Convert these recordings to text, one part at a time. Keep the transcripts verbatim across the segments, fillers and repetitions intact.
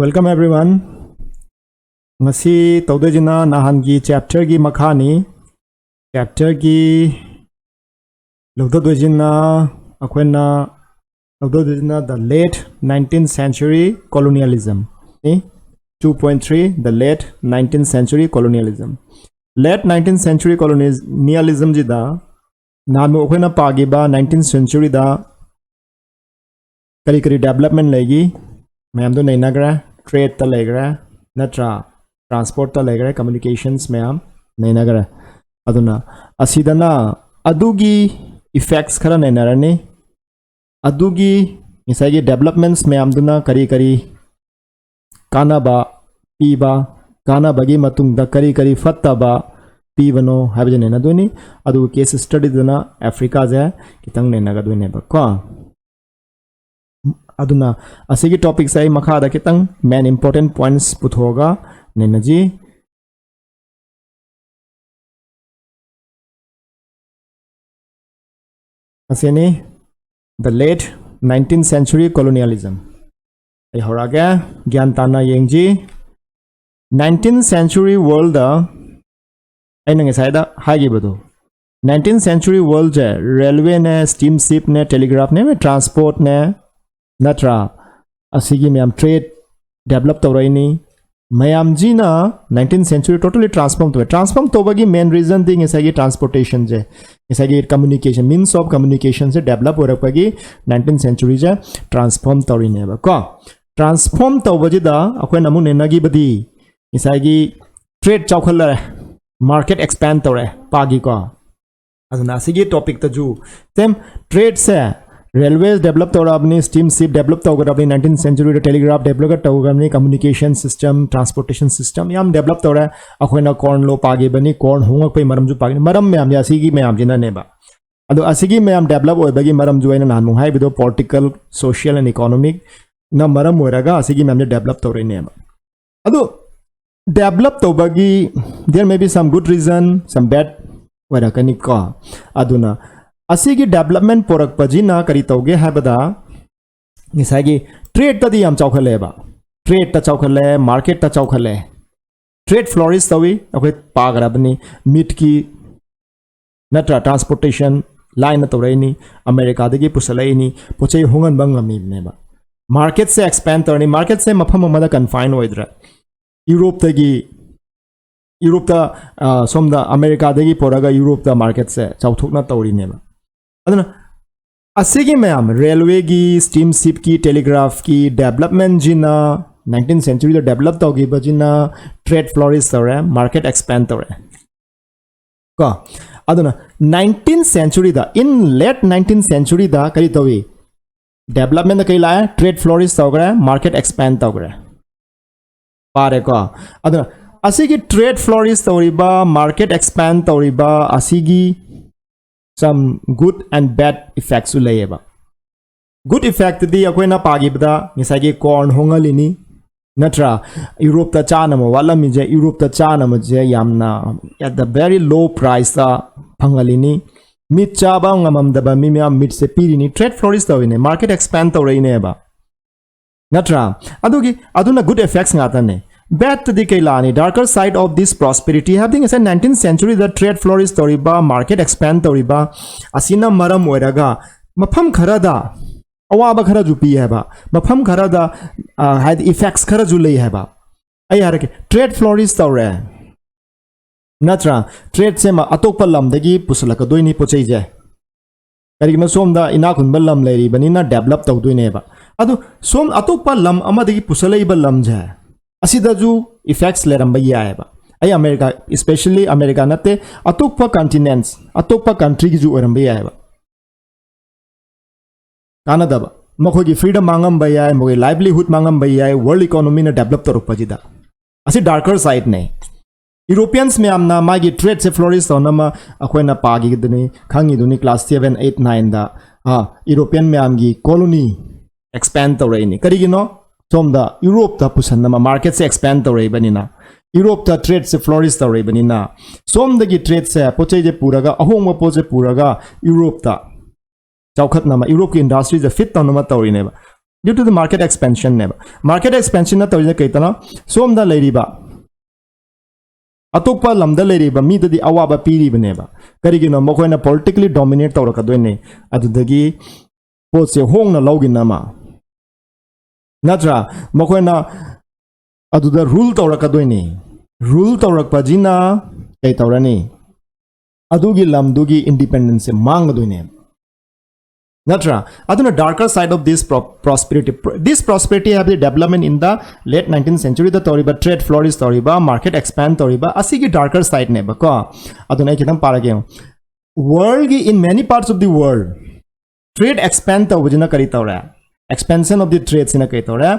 Welcome everyone. ꯉꯁꯤ ꯇꯧꯗꯣꯏꯁꯤꯅ ꯅꯍꯥꯟꯒꯤ ꯆꯦꯞꯇꯔꯒꯤ ꯃꯈꯥꯅꯤ꯫ ꯆꯦꯞꯇꯔꯒꯤ ꯂꯧꯊꯗꯣꯏꯁꯤꯅ ꯑꯩꯈꯣꯏꯅ ꯂꯧꯊꯗꯣꯏꯁꯤꯅ the late nineteenth century colonialism ꯅꯤ꯫ Two point three, the late nineteenth century colonialism. Late nineteenth century colonialismꯁꯤꯗ ꯅꯍꯥꯟꯃꯨꯛ ꯑꯩꯈꯣꯏꯅ ꯄꯥꯈꯤꯕ nineteenth centuryꯗ ꯀꯔꯤ ꯀꯔꯤ development ꯂꯩꯈꯤ ꯃꯌꯥꯝꯗꯣ ꯅꯩꯅꯈ꯭ꯔꯦ꯫ Tradeꯇ ꯂꯩꯈ꯭ꯔꯦ, ꯅꯠꯇ꯭ꯔꯥ? Transportꯇ ꯂꯩꯈ꯭ꯔꯦ, communications ꯃꯌꯥꯝ ꯅꯩꯅꯈ꯭ꯔꯦ꯫ ꯑꯗꯨꯅ ꯑꯁꯤꯗꯅ ꯑꯗꯨꯒꯤ effects ꯈꯔ ꯅꯩꯅꯔꯅꯤ꯫ ꯑꯗꯨꯒꯤ ꯉꯁꯥꯏꯒꯤ developments ꯃꯌꯥꯝꯗꯨꯅ ꯀꯔꯤ ꯀꯔꯤ ꯀꯥꯟꯅꯕ ꯄꯤꯕ, ꯀꯥꯟꯅꯕꯒꯤ ꯃꯇꯨꯡꯗ ꯀꯔꯤ ꯀꯔꯤ ꯐꯠꯇꯕ ꯄꯤꯕꯅꯣ ꯍꯥꯏꯕꯁꯦ ꯅꯩꯅꯗꯣꯏꯅꯤ꯫ ꯑꯗꯨꯒ case studyꯗꯅ ꯑꯦꯐ꯭ꯔꯤꯀꯥꯁꯦ ꯈꯤꯇꯪ ꯅꯩꯅꯒꯗꯣꯏꯅꯦꯕꯀꯣ꯫ ꯑꯗꯨꯅ ꯑꯁꯤꯒꯤ topicꯁꯦ ꯑꯩ ꯃꯈꯥꯗ ꯈꯤꯇꯪ main important points ꯄꯨꯊꯣꯛꯑꯒ ꯅꯩꯅꯁꯤ꯫ ꯑꯁꯤꯅꯤ, the late nineteenth century colonialism꯫ ꯑꯩ ꯍꯧꯔꯛꯑꯒꯦ, ꯒ꯭ꯌꯥꯟ ꯇꯥꯅ ꯌꯦꯡꯁꯤ꯫ Nineteenth century worldꯗ ꯑꯩꯅ ꯉꯁꯥꯏꯗ ꯍꯥꯏꯈꯤꯕꯗꯣ, nineteenth century worldꯁꯦ railwayꯅꯦ, steamshipꯅꯦ, telegraphꯅꯦ, transportꯅꯦ, ꯅꯠꯇ꯭ꯔꯥ? ꯑꯁꯤꯒꯤ ꯃꯌꯥꯝ trade develop ꯇꯧꯔꯛꯏꯅꯤ꯫ ꯃꯌꯥꯝꯁꯤꯅ nineteenth century totally transform ꯇꯧꯋꯦ꯫ Transform ꯇꯧꯕꯒꯤ main reasonꯗꯤ ꯉꯁꯥꯏꯒꯤ transportationꯁꯦ, ꯉꯁꯥꯏꯒꯤ communication, means of communicationꯁꯦ develop ꯑꯣꯏꯔꯛꯄꯒꯤ nineteenth centuryꯁꯦ transform ꯇꯧꯔꯤꯅꯦꯕꯀꯣ꯫ Transform ꯇꯧꯕꯁꯤꯗ ꯑꯩꯈꯣꯏꯅ ꯑꯃꯨꯛ ꯅꯩꯅꯈꯤꯕꯗꯤ ꯉꯁꯥꯏꯒꯤ trade ꯆꯥꯎꯈꯠꯂꯛꯑꯦ, market expand ꯇꯧꯔꯛꯑꯦ, ꯄꯥꯈꯤꯀꯣ꯫ ꯑꯗꯨꯅ ꯑꯁꯤꯒꯤ topicꯇꯁꯨ same, tradeꯁꯦ, railways develop ꯇꯧꯔꯛꯑꯕꯅꯤ, steamship develop ꯇꯧꯒꯗꯕꯅꯤ, nineteenth centuryꯗ telegraph develop ꯇꯧꯒꯗꯕꯅꯤ, communication system, transportation system ꯌꯥꯝ develop ꯇꯧꯔꯦ꯫ ꯑꯩꯈꯣꯏꯅ corn law ꯄꯥꯈꯤꯕꯅꯤ, corn ꯍꯣꯡꯉꯛꯄꯒꯤ ꯃꯔꯝꯁꯨ ꯄꯥꯈꯤꯕꯅꯤ꯫ ꯃꯔꯝ ꯃꯌꯥꯝꯁꯦ ꯑꯁꯤꯒꯤ ꯃꯌꯥꯝꯁꯤꯅꯅꯦꯕ꯫ ꯑꯗꯣ ꯑꯁꯤꯒꯤ ꯃꯌꯥꯝ develop ꯑꯣꯏꯕꯒꯤ ꯃꯔꯝꯁꯨ ꯑꯩꯅ ꯅꯍꯥꯟꯃꯨꯛ ꯍꯥꯏꯕꯗꯣ political, social and economicꯅ ꯃꯔꯝ ꯑꯣꯏꯔꯒ ꯑꯁꯤꯒꯤ ꯃꯌꯥꯝꯁꯦ develop ꯇꯧꯔꯛꯏꯅꯦꯕ꯫ ꯑꯗꯨ develop ꯇꯧꯕꯒꯤ there may be some good reason, some bad ꯑꯣꯏꯔꯛꯀꯅꯤꯀꯣ꯫ ꯑꯗꯨꯅ ꯑꯁꯤꯒꯤ development ꯄꯣꯔꯛꯄꯁꯤꯅ ꯀꯔꯤ ꯇꯧꯒꯦ ꯍꯥꯏꯕꯗ, ꯉꯁꯥꯏꯒꯤ tradeꯇꯗꯤ ꯌꯥꯝ ꯆꯥꯎꯈꯠꯂꯛꯑꯦꯕ꯫ ꯇ꯭ꯔꯦꯠꯇ ꯆꯥꯎꯈꯠꯂꯦ, ꯃꯥꯔꯀꯦꯠꯇ ꯆꯥꯎꯈꯠꯂꯦ꯫ ꯇ꯭ꯔꯦꯠ ꯐ꯭ꯂꯣꯔꯤꯁ ꯇꯧꯏ, ꯑꯩꯈꯣꯏ ꯄꯥꯈ꯭ꯔꯕꯅꯤ꯫ ꯃꯤꯠꯀꯤ ꯅꯠꯇ꯭ꯔꯥ, ꯇ꯭ꯔꯥꯟꯁꯄꯣꯔꯇꯦꯁꯟ ꯂꯥꯏꯟꯅ ꯇꯧꯔꯛꯏꯅꯤ, ꯑꯃꯦꯔꯤꯀꯥꯗꯒꯤ ꯄꯨꯁꯜꯂꯛꯏꯅꯤ, ꯄꯣꯠ ꯆꯩ ꯍꯣꯡꯍꯟꯕ ꯉꯝꯃꯤꯕꯅꯦꯕ꯫ ꯃꯥꯔꯀꯦꯠꯁꯦ ꯑꯦꯛꯁꯄꯦꯟ ꯇꯧꯔꯅꯤ, ꯃꯥꯔꯀꯦꯠꯁꯦ ꯃꯐꯝ ꯑꯃꯗ ꯀꯟꯐꯥꯏꯟ ꯑꯣꯏꯗ꯭ꯔꯦ꯫ ꯌꯨꯔꯣꯞꯇꯒꯤ, ꯌꯨꯔꯣꯞꯇ, ꯑ, ꯁꯣꯝꯗ ꯑꯃꯦꯔꯤꯀꯥꯗꯒꯤ ꯄꯨꯔꯛꯑꯒ ꯌꯨꯔꯣꯞꯇ ꯃꯥꯔꯀꯦꯠꯁꯦ ꯆꯥꯎꯊꯣꯛꯅ ꯇꯧꯔꯤꯅꯦꯕ꯫ ꯑꯗꯨꯅ ꯑꯁꯤꯒꯤ ꯃꯌꯥꯝ, ꯔꯦꯜꯋꯦꯒꯤ, ꯁ꯭ꯇꯤꯝꯁꯤꯞꯀꯤ, ꯇꯦꯂꯤꯒ꯭ꯔꯥꯐꯀꯤ ꯗꯦꯕꯂꯞꯃꯦꯟꯁꯤꯅ, ꯅꯥꯏꯟꯇꯤꯟ ꯁꯦꯟꯆꯨꯔꯤꯗ ꯗꯦꯕꯂꯞ ꯇꯧꯈꯤꯕꯁꯤꯅ ꯇ꯭ꯔꯦꯠ ꯐ꯭ꯂꯣꯔꯤꯁ ꯇꯧꯔꯦ, ꯃꯥꯔꯀꯦꯠ ꯑꯦꯛꯁꯄꯦꯟ ꯇꯧꯔꯦ꯫ ꯀꯣ, ꯑꯗꯨꯅ ꯅꯥꯏꯟꯇꯤꯟ ꯁꯦꯟꯆꯨꯔꯤꯗ, in late ꯅꯥꯏꯟꯇꯤꯟ ꯁꯦꯟꯆꯨꯔꯤꯗ ꯀꯔꯤ ꯇꯧꯏ? ꯗꯦꯕꯂꯞꯃꯦꯟꯗ ꯀꯔꯤ ꯂꯥꯛꯑꯦ? ꯇ꯭ꯔꯦꯠ ꯐ꯭ꯂꯣꯔꯤꯁ ꯇꯧꯈ꯭ꯔꯦ, ꯃꯥꯔꯀꯦꯠ ꯑꯦꯛꯁꯄꯦꯟ ꯇꯧꯈ꯭ꯔꯦ꯫ ꯄꯥꯔꯦꯀꯣ? ꯑꯗꯨꯅ ꯑꯁꯤꯒꯤ ꯇ꯭ꯔꯦꯠ ꯐ꯭ꯂꯣꯔꯤꯁ ꯇꯧꯔꯤꯕ, ꯃꯥꯔꯀꯦꯠ ꯑꯦꯛꯁꯄꯦꯟ ꯇꯧꯔꯤꯕ ꯑꯁꯤꯒꯤ some good and bad effectꯁꯨ ꯂꯩꯌꯦꯕ꯫ ꯒꯨꯗ ꯏꯐꯦꯛꯇꯗꯤ ꯑꯩꯈꯣꯏꯅ ꯄꯥꯈꯤꯕꯗ ꯉꯁꯥꯏꯒꯤ ꯀꯣꯔꯟ ꯍꯣꯡꯍꯜꯂꯤꯅꯤ, ꯅꯠꯇ꯭ꯔꯥ? ꯌꯨꯔꯣꯞꯇ ꯆꯥꯅꯕ ꯋꯥꯠꯂꯝꯃꯤꯁꯦ, ꯌꯨꯔꯣꯞꯇ ꯆꯥꯅꯕꯁꯦ ꯌꯥꯝꯅ at the very low priceꯇ ꯐꯪꯍꯜꯂꯤꯅꯤ꯫ ꯃꯤꯠ ꯆꯥꯕ ꯉꯝꯃꯝꯗꯕ ꯃꯤ ꯃꯌꯥꯝ ꯃꯤꯠꯁꯦ ꯄꯤꯔꯤꯅꯤ, ꯇ꯭ꯔꯦꯠ ꯐ꯭ꯂꯣꯔꯤꯁ ꯇꯧꯔꯤꯅꯦ, ꯃꯥꯔꯀꯦꯠ ꯑꯦꯛꯁꯄꯦꯟ ꯇꯧꯔꯛꯏꯅꯦꯕ, ꯅꯠꯇ꯭ꯔꯥ? ꯑꯗꯨꯒꯤ, ꯑꯗꯨꯅ ꯒꯨꯗ ꯏꯐꯦꯛꯁ ꯉꯥꯛꯇꯅꯦ꯫ ꯕꯦꯗꯇꯗꯤ ꯀꯩ ꯂꯥꯛꯑꯅꯤ? Darker side of this prosperity ꯍꯥꯏꯕꯗꯤ ꯉꯁꯥꯏ ꯅꯥꯏꯟꯇꯤꯟ ꯁꯦꯟꯆꯨꯔꯤꯗ ꯇ꯭ꯔꯦꯠ ꯐ꯭ꯂꯣꯔꯤꯁ ꯇꯧꯔꯤꯕ, ꯃꯥꯔꯀꯦꯠ ꯑꯦꯛꯁꯄꯦꯟ ꯇꯧꯔꯤꯕ ꯑꯁꯤꯅ ꯃꯔꯝ ꯑꯣꯏꯔꯒ ꯃꯐꯝ ꯈꯔꯗ ꯑꯋꯥꯕ ꯈꯔꯁꯨ ꯄꯤ ꯍꯥꯏꯕ, ꯃꯐꯝ ꯈꯔꯗ, ꯑ, ꯍꯥꯏꯗꯤ ꯏꯐꯦꯛꯁ ꯈꯔꯁꯨ ꯂꯩ ꯍꯥꯏꯕ꯫ ꯑꯩ ꯍꯥꯏꯔꯛꯀꯦ, ꯇ꯭ꯔꯦꯠ ꯐ꯭ꯂꯣꯔꯤꯁ ꯇꯧꯔꯦ, ꯅꯠꯇ꯭ꯔꯥ? ꯇ꯭ꯔꯦꯠꯁꯦ ꯃ-, ꯑꯇꯣꯞꯄ ꯂꯝꯗꯒꯤ ꯄꯨꯁꯤꯜꯂꯛꯀꯗꯣꯏꯅꯤ ꯄꯣꯠ ꯆꯩꯁꯦ꯫ ꯀꯔꯤꯒꯤꯅꯣ, ꯁꯣꯝꯗ ꯏꯅꯥꯛ ꯈꯨꯟꯕ ꯂꯝ ꯂꯩꯔꯤꯕꯅꯤꯅ ꯗꯦꯕꯂꯞ ꯇꯧꯗꯣꯏꯅꯦꯕ꯫ ꯑꯗꯨ ꯁꯣꯝ ꯑꯇꯣꯞꯄ ꯂꯝ ꯑꯃꯗꯒꯤ ꯄꯨꯁꯜꯂꯛꯏꯕ ꯂꯝꯁꯦ, ꯑꯁꯤꯗꯁꯨ ꯏꯐꯦꯛꯁ ꯂꯩꯔꯝꯕ ꯌꯥꯏꯑꯕ꯫ ꯑꯩ ꯑꯃꯦꯔꯤꯀꯥ, especially ꯑꯃꯦꯔꯤꯀꯥ ꯅꯠꯇꯦ, ꯑꯇꯣꯞꯄ ꯀꯟꯇꯤꯅꯦꯟꯠꯁ, ꯑꯇꯣꯞꯄ ꯀꯟꯇ꯭ꯔꯤꯒꯤꯁꯨ ꯑꯣꯏꯔꯝꯕ ꯌꯥꯏꯑꯕ꯫ ꯀꯥꯟꯅꯗꯕ, ꯃꯈꯣꯏꯒꯤ ꯐ꯭ꯔꯤꯗꯝ ꯃꯥꯡꯉꯝꯕ ꯌꯥꯏ, ꯃꯈꯣꯏꯒꯤ ꯂꯥꯏꯚꯂꯤꯍꯨꯗ ꯃꯥꯡꯉꯝꯕ ꯌꯥꯏ, ꯋꯥꯔꯜ ꯏꯀꯣꯅꯣꯃꯤꯅ ꯗꯦꯕꯂꯞ ꯇꯧꯔꯛꯄꯁꯤꯗ꯫ ꯑꯁꯤ ꯗꯥꯔꯀꯔ ꯁꯥꯏꯠꯅꯦ꯫ ꯌꯨꯔꯣꯄꯤꯌꯟꯁ ꯃꯌꯥꯝꯅ ꯃꯥꯒꯤ ꯇ꯭ꯔꯦꯠꯁꯦ ꯐ꯭ꯂꯣꯔꯤꯁ ꯇꯧꯅꯕ ꯑꯩꯈꯣꯏꯅ ꯄꯥꯈꯤꯗꯨꯅꯤ, ꯈꯪꯉꯤꯗꯨꯅꯤ, ꯀ꯭ꯂꯥꯁ ꯁꯕꯦꯟ, ꯑꯩꯠ, ꯅꯥꯏꯟꯗ, ꯑ, ꯌꯨꯔꯣꯄꯤꯌꯟ ꯃꯌꯥꯝꯒꯤ ꯀꯣꯂꯣꯅꯤ ꯑꯦꯛꯁꯄꯦꯟ ꯇꯧꯔꯛꯏꯅꯤ꯫ ꯀꯔꯤꯒꯤꯅꯣ? ꯁꯣꯝꯗ ꯌꯨꯔꯣꯞꯇ ꯄꯨꯁꯟꯅꯕ, ꯃꯥꯔꯀꯦꯠꯁꯦ ꯑꯦꯛꯁꯄꯦꯟ ꯇꯧꯔꯛꯏꯕꯅꯤꯅ, ꯌꯨꯔꯣꯞꯇ ꯇ꯭ꯔꯦꯠꯁꯦ ꯐ꯭ꯂꯣꯔꯤꯁ ꯇꯧꯔꯛꯏꯕꯅꯤꯅ, ꯁꯣꯝꯗꯒꯤ ꯇ꯭ꯔꯦꯠꯁꯦ, ꯄꯣꯠ ꯆꯩꯁꯦ ꯄꯨꯔꯒ, ꯑꯍꯣꯡꯕ ꯄꯣꯠꯁꯦ ꯄꯨꯔꯒ ꯌꯨꯔꯣꯞꯇ ꯆꯥꯎꯈꯠꯅꯕ, ꯌꯨꯔꯣꯞꯀꯤ ꯏꯟꯗꯁꯇ꯭ꯔꯤꯁꯦ ꯐꯤꯠ ꯇꯧꯅꯕ ꯇꯧꯔꯤꯅꯦꯕ꯫ Due to the market expansion ꯅꯦꯕ꯫ Market expansion ꯅ ꯇꯧꯔꯤꯁꯦ ꯀꯩ ꯇꯅꯣ? ꯁꯣꯝꯗ ꯂꯩꯔꯤꯕ ꯑꯇꯣꯞꯄ ꯂꯝꯗ ꯂꯩꯔꯤꯕ ꯃꯤꯗꯗꯤ ꯑꯋꯥꯕ ꯄꯤꯔꯤꯕꯅꯦꯕ꯫ ꯀꯔꯤꯒꯤꯅꯣ? ꯃꯈꯣꯏꯅ politically dominate ꯇꯧꯔꯛꯀꯗꯣꯏꯅꯦ꯫ ꯑꯗꯨꯗꯒꯤ ꯄꯣꯠꯁꯦ ꯍꯣꯡꯅ ꯂꯧꯒꯤꯅꯃ, ꯅꯠꯇ꯭ꯔꯥ? ꯃꯈꯣꯏꯅ ꯑꯗꯨꯗ rule ꯇꯧꯔꯛꯀꯗꯣꯏꯅꯤ꯫ Rule ꯇꯧꯔꯛꯄꯁꯤꯅ ꯀꯩ ꯇꯧꯔꯅꯤ? ꯑꯗꯨꯒꯤ ꯂꯝꯗꯨꯒꯤ independence ꯁꯦ ꯃꯥꯡꯒꯗꯣꯏꯅꯦ, ꯅꯠꯇ꯭ꯔꯥ? ꯑꯗꯨꯅ darker side of this pro- prosperity, this prosperity ꯍꯥꯏꯕꯗꯤ development in the late nineteenth century ꯗ ꯇꯧꯔꯤꯕ, trade flourish ꯇꯧꯔꯤꯕ, market expand ꯇꯧꯔꯤꯕ, ꯑꯁꯤꯒꯤ darker side ꯅꯦꯕꯀꯣ꯫ ꯑꯗꯨꯅ ꯑꯩ ꯈꯤꯇꯪ ꯄꯥꯔꯒꯦ ꯌꯦꯡꯉꯨ꯫ World ꯒꯤ in many parts of the world trade expand ꯇꯧꯕꯁꯤꯅ ꯀꯔꯤ ꯇꯧꯔꯦ? Expansion of the trade ꯁꯤꯅ ꯀꯔꯤ ꯇꯧꯔꯦ?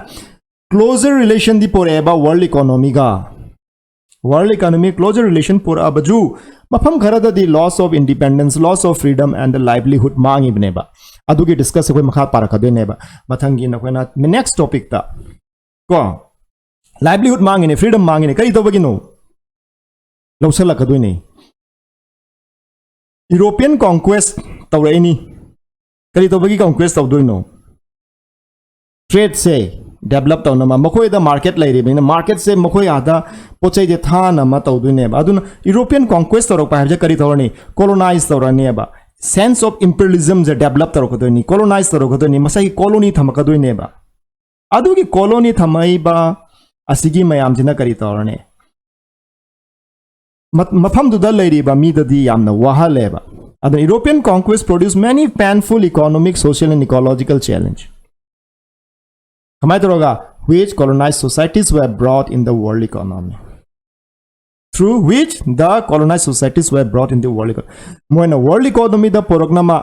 Closer relation ꯗꯤ ꯄꯨꯔꯛꯑꯦꯕ world economy ꯒ꯫ World economy closer relation ꯄꯨꯔꯛꯑꯕꯁꯨ ꯃꯐꯝ ꯈꯔꯗꯗꯤ loss of independence, loss of freedom and livelihood ꯃꯥꯡꯉꯤꯕꯅꯦꯕ꯫ ꯑꯗꯨꯒꯤ discuss ꯑꯩꯈꯣꯏ ꯃꯈꯥ ꯄꯥꯔꯛꯀꯗꯣꯏꯅꯦꯕ ꯃꯊꯪꯒꯤ ꯅꯈꯣꯏꯅ next topic ꯇ ꯀꯣ꯫ Livelihood ꯃꯥꯡꯉꯤꯅꯦ, freedom ꯃꯥꯡꯉꯤꯅꯦ, ꯀꯔꯤ ꯇꯧꯕꯒꯤꯅꯣ? ꯂꯧꯁꯜꯂꯛꯀꯗꯣꯏꯅꯦ꯫ European conquest ꯇꯧꯔꯛꯏꯅꯤ꯫ ꯀꯔꯤ ꯇꯧꯕꯒꯤ conquest ꯇꯧꯗꯣꯏꯅꯣ? Trade ꯁꯦ develop ꯇꯧꯅꯕ꯫ ꯃꯈꯣꯏꯗ market ꯂꯩꯔꯤꯕꯅꯤꯅ market ꯁꯦ ꯃꯈꯣꯏ ꯑꯥꯗ ꯄꯣꯠ ꯆꯩꯁꯦ ꯊꯥꯅꯕ ꯇꯧꯗꯣꯏꯅꯦꯕ꯫ ꯑꯗꯨꯅ European conquest ꯇꯧꯔꯛꯄ ꯍꯥꯏꯕꯁꯦ ꯀꯔꯤ ꯇꯧꯔꯅꯤ? Colonize ꯇꯧꯔꯅꯦꯕ꯫ Sense of imperialism say develop ꯇꯧꯔꯛꯀꯗꯣꯏꯅꯤ, colonize ꯇꯧꯔꯛꯀꯗꯣꯏꯅꯤ, ꯃꯁꯥꯒꯤ colony ꯊꯝꯃꯛꯀꯗꯣꯏꯅꯦꯕ꯫ ꯑꯗꯨꯒꯤ colony ꯊꯝꯃꯛꯏꯕ ꯑꯁꯤꯒꯤ ꯃꯌꯥꯝꯁꯤꯅ ꯀꯔꯤ ꯇꯧꯔꯅꯤ? ꯃ- ꯃꯐꯝꯗꯨꯗ ꯂꯩꯔꯤꯕ ꯃꯤꯗꯗꯤ ꯌꯥꯝꯅ ꯋꯥꯍꯜꯂꯦꯕ꯫ ꯑꯗꯨꯅ European conquest produce many painful economic, social and ecological challenge꯫ ꯀꯃꯥꯏꯅ ꯇꯧꯔꯒ? Which colonized societies were brought in the world economy? Through which the colonized societies were brought in the world economy. ꯃꯣꯏꯅ world economy ꯗ ꯄꯨꯔꯛꯅꯕ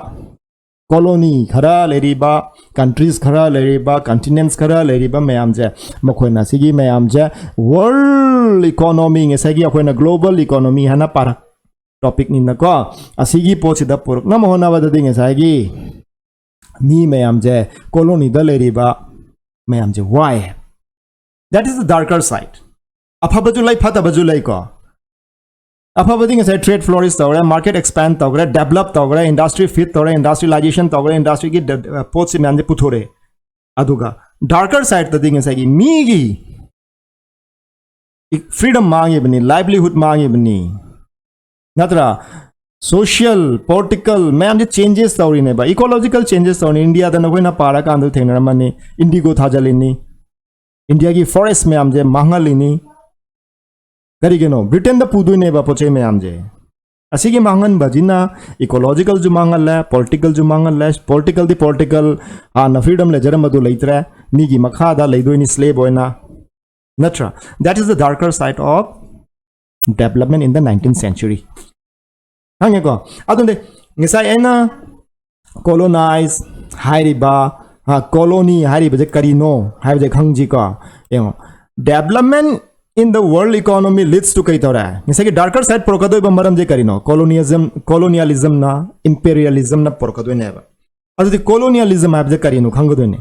colony ꯈꯔ ꯂꯩꯔꯤꯕ, countries ꯈꯔ ꯂꯩꯔꯤꯕ, continents ꯈꯔ ꯂꯩꯔꯤꯕ ꯃꯌꯥꯝꯁꯦ, ꯃꯈꯣꯏꯅ ꯑꯁꯤꯒꯤ ꯃꯌꯥꯝꯁꯦ world economy, ꯉꯁꯥꯏꯒꯤ ꯑꯩꯈꯣꯏꯅ global economy ꯍꯥꯏꯅ ꯄꯥꯔꯛ topic ꯅꯤꯅꯀꯣ, ꯑꯁꯤꯒꯤ ꯄꯣꯠꯁꯤꯗ ꯄꯨꯔꯛꯅꯕ ꯍꯣꯠꯅꯕꯗꯗꯤ ꯉꯁꯥꯏꯒꯤ ꯃꯤ ꯃꯌꯥꯝꯁꯦ, colony ꯗ ꯂꯩꯔꯤꯕ ꯃꯌꯥꯝꯁꯦ ꯋꯥꯏ꯫ That is the darker side. ꯑꯐꯕꯁꯨ ꯂꯩ, ꯐꯠꯇꯕꯁꯨ ꯂꯩꯀꯣ꯫ ꯑꯐꯕꯗꯤ ꯉꯁꯥꯏ trade flourish ꯇꯧꯔꯦ, market expand ꯇꯧꯈ꯭ꯔꯦ, develop ꯇꯧꯈ꯭ꯔꯦ, industry feed ꯇꯧꯔꯦ, industrialization ꯇꯧꯈ꯭ꯔꯦ, industry ꯒꯤ ꯗ- ꯄꯣꯠꯁꯤ ꯃꯌꯥꯝꯁꯦ ꯄꯨꯊꯣꯔꯛꯑꯦ꯫ ꯑꯗꯨꯒ ꯗꯥꯔꯀꯔ ꯁꯥꯏꯠꯇꯗꯤ ꯉꯁꯥꯏꯒꯤ ꯃꯤꯒꯤ ꯐ꯭ꯔꯤꯗꯝ ꯃꯥꯡꯉꯤꯕꯅꯤ, ꯂꯥꯏꯚꯂꯤꯍꯨꯗ ꯃꯥꯡꯉꯤꯕꯅꯤ, ꯅꯠꯇ꯭ꯔꯥ? ꯁꯣꯁꯤꯌꯦꯜ ꯄꯣꯂꯤꯇꯤꯀꯦꯜ ꯃꯌꯥꯝꯁꯦ ꯆꯦꯟꯖꯦꯁ ꯇꯧꯔꯤꯅꯦꯕ, ꯏꯀꯣꯂꯣꯖꯤꯀꯦꯜ ꯆꯦꯟꯖꯦꯁ ꯇꯧꯔꯤꯅꯤ꯫ ꯏꯟꯗꯤꯌꯥꯗ ꯅꯈꯣꯏꯅ ꯄꯥꯔꯀꯥꯟꯗ ꯊꯦꯡꯅꯔꯝꯃꯅꯤ, ꯏꯟꯗꯤꯒꯣ ꯊꯥꯖꯤꯜꯂꯤꯅꯤ, ꯏꯟꯗꯤꯌꯥꯒꯤ ꯐꯣꯔꯦꯁ ꯃꯌꯥꯝꯁꯦ ꯃꯥꯡꯍꯜꯂꯤꯅꯤ꯫ ꯀꯔꯤꯒꯤꯅꯣ? ꯕ꯭ꯔꯤꯇꯦꯟꯗ ꯄꯨꯗꯣꯏꯅꯦꯕ ꯄꯣꯠ ꯆꯩ ꯃꯌꯥꯝꯁꯦ꯫ ꯑꯁꯤꯒꯤ ꯃꯥꯡꯍꯟꯕꯁꯤꯅ ꯏꯀꯣꯂꯣꯖꯤꯀꯦꯜꯁꯨ ꯃꯥꯡꯍꯜꯂꯦ, ꯄꯣꯂꯤꯇꯤꯀꯦꯜꯁꯨ ꯃꯥꯡꯍꯜꯂꯦ꯫ ꯄꯣꯂꯤꯇꯤꯀꯦꯜꯗꯤ ꯄꯣꯂꯤꯇꯤꯀꯦꯜ, ꯍꯥꯟꯅ ꯐ꯭ꯔꯤꯗꯝ ꯂꯩꯖꯔꯝꯕꯗꯨ ꯂꯩꯇ꯭ꯔꯦ, ꯃꯤꯒꯤ ꯃꯈꯥꯗ ꯂꯩꯗꯣꯏꯅꯤ, ꯁ꯭ꯂꯦꯕ ꯑꯣꯏꯅ, ꯅꯠꯇ꯭ꯔꯥ? That is the darker side of development in the nineteenth century. ꯈꯪꯉꯦꯀꯣ? ꯑꯗꯨꯅꯦ ꯉꯁꯥꯏ ꯑꯩꯅ ꯀꯣꯂꯣꯅꯥꯏꯖ ꯍꯥꯏꯔꯤꯕ, ꯀꯣꯂꯣꯅꯤ ꯍꯥꯏꯔꯤꯕꯁꯦ ꯀꯔꯤꯅꯣ ꯍꯥꯏꯕꯁꯦ ꯈꯪꯁꯤꯀꯣ꯫ ꯌꯦꯡꯉꯣ, development in the world economy leads to ꯀꯩ ꯇꯧꯔꯦ? ꯉꯁꯥꯏꯒꯤ ꯗꯥꯔꯀꯔ ꯁꯥꯏꯠ ꯄꯨꯔꯛꯀꯗꯣꯏꯕ ꯃꯔꯝꯁꯦ ꯀꯔꯤꯅꯣ? ꯀꯣꯂꯣꯅꯤꯌꯥꯂꯤꯖꯝ, ꯀꯣꯂꯣꯅꯤꯌꯥꯂꯤꯖꯝꯅ, ꯏꯝꯄꯦꯔꯤꯌꯥꯂꯤꯖꯝꯅ ꯄꯨꯔꯛꯀꯗꯣꯏꯅꯦꯕ꯫ ꯑꯗꯨꯗꯤ ꯀꯣꯂꯣꯅꯤꯌꯥꯂꯤꯖꯝ ꯍꯥꯏꯕꯁꯦ ꯀꯔꯤꯅꯣ ꯈꯪꯒꯗꯣꯏꯅꯦ,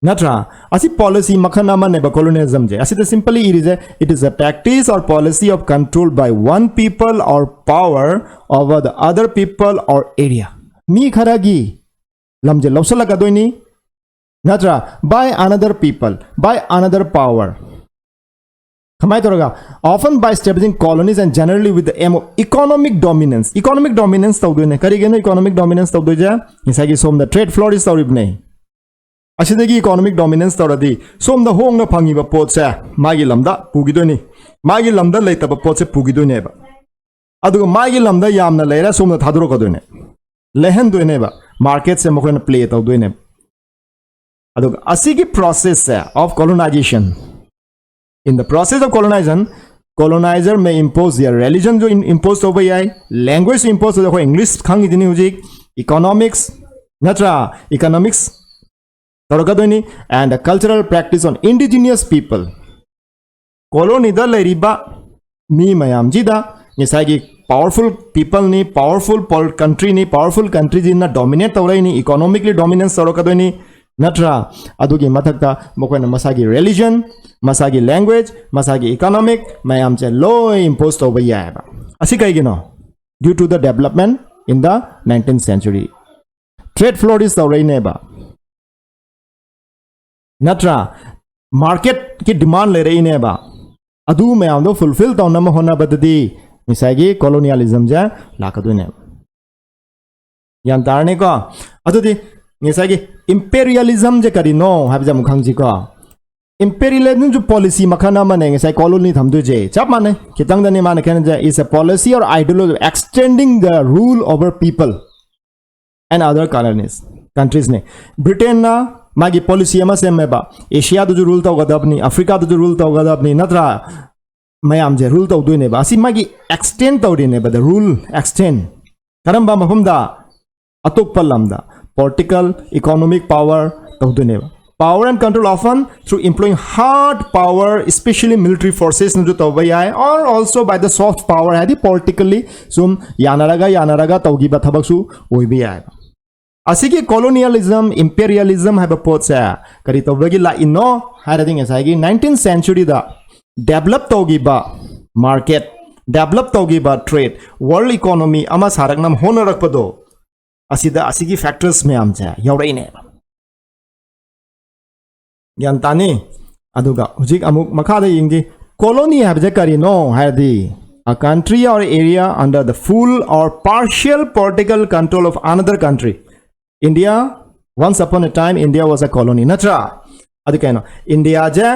ꯅꯠꯇ꯭ꯔꯥ? ꯑꯁꯤ ꯄꯣꯂꯤꯁꯤ ꯃꯈꯜ ꯑꯃꯅꯦꯕ ꯀꯣꯂꯣꯅꯤꯌꯥꯂꯤꯖꯝꯁꯦ꯫ ꯑꯁꯤꯗ ꯁꯤꯝꯄꯂꯤ ꯏꯔꯤꯁꯦ, "It is a practice or policy of control by one people or power over the other people or area." ꯃꯤ ꯈꯔꯒꯤ ꯂꯝꯁꯦ ꯂꯧꯁꯤꯜꯂꯛꯀꯗꯣꯏꯅꯤ, ꯅꯠꯇ꯭ꯔꯥ? By another people, by another power. ꯀꯃꯥꯏꯅ ꯇꯧꯔꯒ? "Often by establishing colonies and generally with the aim of economic dominance." Economic dominance ꯇꯧꯗꯣꯏꯅꯦ꯫ ꯀꯔꯤꯒꯤꯅꯣ economic dominance ꯇꯧꯗꯣꯏꯁꯦ? ꯉꯁꯥꯏꯒꯤ ꯁꯣꯝꯗ trade flourish ꯇꯧꯔꯤꯕꯅꯦ꯫ ꯑꯁꯤꯗꯒꯤ economic dominance ꯇꯧꯔꯗꯤ ꯁꯣꯝꯗ ꯍꯣꯡꯅ ꯐꯪꯉꯤꯕ ꯄꯣꯠꯁꯦ ꯃꯥꯒꯤ ꯂꯝꯗ ꯄꯨꯈꯤꯗꯣꯏꯅꯤ, ꯃꯥꯒꯤ ꯂꯝꯗ ꯂꯩꯇꯕ ꯄꯣꯠꯁꯦ ꯄꯨꯈꯤꯗꯣꯏꯅꯦꯕ꯫ ꯑꯗꯨꯒ ꯃꯥꯒꯤ ꯂꯝꯗ ꯌꯥꯝꯅ ꯂꯩꯔ ꯁꯣꯝꯗ ꯊꯥꯗꯣꯔꯛꯀꯗꯣꯏꯅꯦ, ꯂꯩꯍꯟꯗꯣꯏꯅꯦꯕ꯫ ꯃꯥꯔꯀꯦꯠꯁꯦ ꯃꯈꯣꯏꯅ ꯄ꯭ꯂꯦ ꯇꯧꯗꯣꯏꯅꯦꯕ꯫ ꯑꯗꯨꯒ ꯑꯁꯤꯒꯤ ꯄ꯭ꯔꯣꯁꯦꯁꯁꯦ of colonization, in the process of colonization, colonizer may impose their religion ꯁꯨ impose ꯇꯧꯕ ꯌꯥꯏ, ꯂꯦꯡꯒ꯭ꯋꯦꯖꯁꯨ impose ꯇꯧꯕ꯫ ꯑꯩꯈꯣꯏ ꯏꯪꯂꯤꯁ ꯈꯪꯉꯤꯗꯨꯅꯤ ꯍꯧꯖꯤꯛ, ꯏꯀꯣꯅꯣꯃꯤꯛꯁ, ꯅꯠꯇ꯭ꯔꯥ? ꯏꯀꯣꯅꯣꯃꯤꯛꯁ ꯇꯧꯔꯛꯀꯗꯣꯏꯅꯤ꯫ And the cultural practice on indigenous people, ꯀꯣꯂꯣꯅꯤꯗ ꯂꯩꯔꯤꯕ ꯃꯤ ꯃꯌꯥꯝꯁꯤꯗ ꯉꯁꯥꯏꯒꯤ ꯄꯥꯋꯔꯐꯨꯜ ꯄꯤꯄꯜꯅꯤ, ꯄꯥꯋꯔꯐꯨꯜ ꯀꯟꯇ꯭ꯔꯤꯅꯤ, ꯄꯥꯋꯔꯐꯨꯜ ꯀꯟꯇ꯭ꯔꯤꯁꯤꯅ ꯗꯣꯃꯤꯅꯦꯠ ꯇꯧꯔꯛꯏꯅꯤ, ꯏꯀꯣꯅꯣꯃꯤꯛꯂꯤ ꯗꯣꯃꯤꯅꯦꯟꯁ ꯇꯧꯔꯛꯀꯗꯣꯏꯅꯤ, ꯅꯠꯇ꯭ꯔꯥ? ꯑꯗꯨꯒꯤ ꯃꯊꯛꯇ ꯃꯈꯣꯏꯅ ꯃꯁꯥꯒꯤ ꯔꯤꯂꯤꯖꯟ, ꯃꯁꯥꯒꯤ ꯂꯦꯡꯒ꯭ꯋꯦꯖ, ꯃꯁꯥꯒꯤ ꯏꯀꯣꯅꯣꯃꯤꯛ ꯃꯌꯥꯝꯁꯦ ꯂꯣꯏ ꯏꯝꯄꯣꯁ ꯇꯧꯕ ꯌꯥꯏꯑꯕ꯫ ꯑꯁꯤ ꯀꯩꯒꯤꯅꯣ? Due to the development in the nineteenth century. Trade flourish ꯇꯧꯔꯛꯏꯅꯦꯕ꯫ ꯅꯠꯇ꯭ꯔꯥ? ꯃꯥꯔꯀꯦꯠꯀꯤ ꯗꯤꯃꯥꯟ ꯂꯩꯔꯛꯏꯅꯦꯕ꯫ ꯑꯗꯨ ꯃꯌꯥꯝꯗꯣ ꯐꯨꯜꯐꯤꯜ ꯇꯧꯅꯕ ꯍꯣꯠꯅꯕꯗꯗꯤ ꯉꯁꯥꯏꯒꯤ ꯀꯣꯂꯣꯅꯤꯌꯥꯂꯤꯖꯝꯁꯦ ꯂꯥꯛꯀꯗꯣꯏꯅꯦꯕ꯫ ꯒ꯭ꯌꯥꯟ ꯇꯥꯔꯅꯤꯀꯣ? ꯑꯗꯨꯗꯤ ꯉꯁꯥꯏꯒꯤ ꯏꯝꯄꯦꯔꯤꯌꯦꯂꯤꯖꯝꯁꯦ ꯀꯔꯤꯅꯣ ꯍꯥꯏꯕꯁꯦ ꯑꯃꯨꯛ ꯈꯪꯁꯤꯀꯣ꯫ ꯏꯝꯄꯦꯔꯤꯌꯦꯂꯤꯖꯝꯁꯨ ꯄꯣꯂꯤꯁꯤ ꯃꯈꯜ ꯑꯃꯅꯦ, ꯉꯁꯥꯏ ꯀꯣꯂꯣꯅꯤ ꯊꯝꯗꯣꯏꯁꯦ ꯆꯞ ꯃꯥꯟꯅꯩ, ꯈꯤꯇꯪꯗꯅꯤ ꯃꯥꯅ ꯈꯦꯠꯅꯖꯩ꯫ Is a policy or ideology extending the rule over people and other colonies, countries ꯅꯦ꯫ ꯕ꯭ꯔꯤꯇꯦꯟꯅ ꯃꯥꯒꯤ ꯄꯣꯂꯤꯁꯤ ꯑꯃ ꯁꯦꯝꯃꯦꯕ, ꯑꯦꯁꯤꯌꯥꯗꯁꯨ ꯔꯨꯜ ꯇꯧꯒꯗꯕꯅꯤ, ꯑꯐ꯭ꯔꯤꯀꯥꯗꯁꯨ ꯔꯨꯜ ꯇꯧꯒꯗꯕꯅꯤ, ꯅꯠꯇ꯭ꯔꯥ? ꯃꯌꯥꯝꯁꯦ ꯔꯨꯜ ꯇꯧꯗꯣꯏꯅꯦꯕ꯫ ꯑꯁꯤ ꯃꯥꯒꯤ ꯑꯦꯛꯁꯇꯦꯟ ꯇꯧꯔꯤꯅꯦꯕ, the rule extend꯫ ꯀꯔꯝꯕ ꯃꯐꯝꯗ? ꯑꯇꯣꯞꯄ ꯂꯝꯗ ꯄꯣꯂꯤꯇꯤꯀꯦꯜ, ꯏꯀꯣꯅꯣꯃꯤꯛ ꯄꯥꯋꯔ ꯇꯧꯗꯣꯏꯅꯦꯕ꯫ Power and control often through employing hard power, especially military forces ꯅꯁꯨ ꯇꯧꯕ ꯌꯥꯏ, or also by the soft power, ꯍꯥꯏꯗꯤ ꯄꯣꯂꯤꯇꯤꯀꯦꯜꯂꯤ ꯁꯨꯝ ꯌꯥꯅꯔꯒ ꯌꯥꯅꯔꯒ ꯇꯧꯈꯤꯕ ꯊꯕꯛꯁꯨ ꯑꯣꯏꯕ ꯌꯥꯏꯕ꯫ ꯑꯁꯤꯒꯤ ꯀꯣꯂꯣꯅꯤꯌꯦꯂꯤꯖꯝ, ꯏꯝꯄꯦꯔꯤꯌꯦꯂꯤꯖꯝ ꯍꯥꯏꯕ ꯄꯣꯠꯁꯦ ꯀꯔꯤ ꯇꯧꯕꯗꯒꯤ ꯂꯥꯛꯏꯅꯣ ꯍꯥꯏꯔꯗꯤ, ꯉꯁꯥꯏꯒꯤ ꯅꯥꯏꯟꯇꯤꯟ ꯁꯦꯟꯆꯨꯔꯤꯗ ꯗꯦꯕꯂꯞ ꯇꯧꯈꯤꯕ ꯃꯥꯔꯀꯦꯠ, ꯗꯦꯕꯂꯞ ꯇꯧꯈꯤꯕ ꯇ꯭ꯔꯦꯗ, ꯋꯥꯔꯜ ꯏꯀꯣꯅꯣꯃꯤ ꯑꯃ ꯁꯥꯔꯛꯅꯕ ꯍꯣꯠꯅꯔꯛꯄꯗꯣ, ꯑꯁꯤꯗ ꯑꯁꯤꯒꯤ ꯐꯦꯛꯇꯔꯁ ꯃꯌꯥꯝꯁꯦ ꯌꯥꯎꯔꯛꯏꯅꯦꯕ꯫ ꯒ꯭ꯌꯥꯟ ꯇꯥꯅꯤ? ꯑꯗꯨꯒ ꯍꯧꯖꯤꯛ ꯑꯃꯨꯛ ꯃꯈꯥꯗ ꯌꯦꯡꯁꯤ꯫ ꯀꯣꯂꯣꯅꯤ ꯍꯥꯏꯕꯁꯦ ꯀꯔꯤꯅꯣ ꯍꯥꯏꯔꯗꯤ, a country or area under the full or partial political control of another country. India, once upon a time, India was a colony. ꯅꯠꯇ꯭ꯔꯥ? ꯑꯗꯨ ꯀꯩꯅꯣ, ꯏꯟꯗꯤꯌꯥꯁꯦ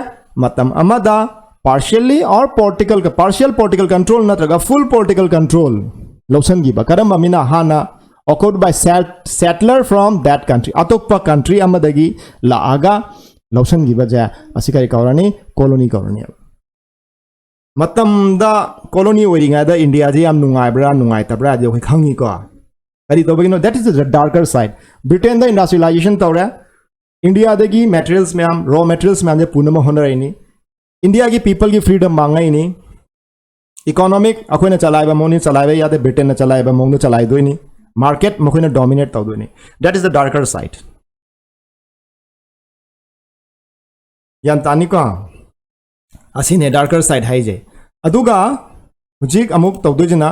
ꯃꯇꯝ ꯑꯃꯗ partially or political, partial political control ꯅꯠꯇ꯭ꯔꯒ full political control ꯂꯧꯁꯤꯟꯈꯤꯕ꯫ ꯀꯔꯝꯕ ꯃꯤꯅ? ꯍꯥꯟꯅ occupied by set-, settler from that country, ꯑꯇꯣꯞꯄ ꯀꯟꯇ꯭ꯔꯤ ꯑꯃꯗꯒꯤ ꯂꯥꯛꯑꯒ ꯂꯧꯁꯤꯟꯈꯤꯕꯁꯦ, ꯑꯁꯤ ꯀꯔꯤ ꯀꯧꯔꯅꯤ? ꯀꯣꯂꯣꯅꯤ ꯀꯧꯔꯅꯦꯕ꯫ ꯃꯇꯝꯗ ꯀꯣꯂꯣꯅꯤ ꯑꯣꯏꯔꯤꯉꯩꯗ ꯏꯟꯗꯤꯌꯥꯁꯦ ꯌꯥꯝ ꯅꯨꯡꯉꯥꯏꯕ꯭ꯔꯥ ꯅꯨꯡꯉꯥꯏꯇꯕ꯭ꯔꯥ ꯍꯥꯏꯗꯤ ꯑꯩꯈꯣꯏ ꯈꯪꯉꯤꯀꯣ꯫ ꯀꯔꯤ ꯇꯧꯕꯒꯤꯅꯣ? That is the darker side. ꯕ꯭ꯔꯤꯇꯦꯟꯗ ꯏꯟꯗꯁꯇ꯭ꯔꯤꯌꯦꯂꯥꯏꯖꯦꯁꯟ ꯇꯧꯔꯦ, ꯏꯟꯗꯤꯌꯥꯗꯒꯤ ꯃꯦꯇꯔꯤꯌꯦꯜꯁ ꯃꯌꯥꯝ, ꯔꯣ ꯃꯦꯇꯔꯤꯌꯦꯜꯁ ꯃꯌꯥꯝꯁꯦ ꯄꯨꯅꯕ ꯍꯣꯠꯅꯔꯛꯏꯅꯤ꯫ ꯏꯟꯗꯤꯌꯥꯒꯤ ꯄꯤꯄꯜꯒꯤ ꯐ꯭ꯔꯤꯗꯝ ꯃꯥꯡꯉꯛꯏꯅꯤ꯫ ꯏꯀꯣꯅꯣꯃꯤꯛ ꯑꯩꯈꯣꯏꯅ ꯆꯂꯥꯏꯕ ꯃꯑꯣꯡꯅꯤ ꯆꯂꯥꯏꯕ ꯌꯥꯗꯦ, ꯕ꯭ꯔꯤꯇꯦꯟꯅ ꯆꯂꯥꯏꯕ ꯃꯑꯣꯡꯗ ꯆꯂꯥꯏꯗꯣꯏꯅꯤ꯫ ꯃꯥꯔꯀꯦꯠ ꯃꯈꯣꯏꯅ ꯗꯣꯃꯤꯅꯦꯠ ꯇꯧꯗꯣꯏꯅꯤ꯫ That is the darker side. ꯒ꯭ꯌꯥꯟ ꯇꯥꯅꯤꯀꯣ? ꯑꯁꯤꯅꯦ ꯗꯥꯔꯀꯔ ꯁꯥꯏꯠ ꯍꯥꯏꯁꯦ꯫ ꯑꯗꯨꯒ ꯍꯧꯖꯤꯛ ꯑꯃꯨꯛ ꯇꯧꯗꯣꯏꯁꯤꯅ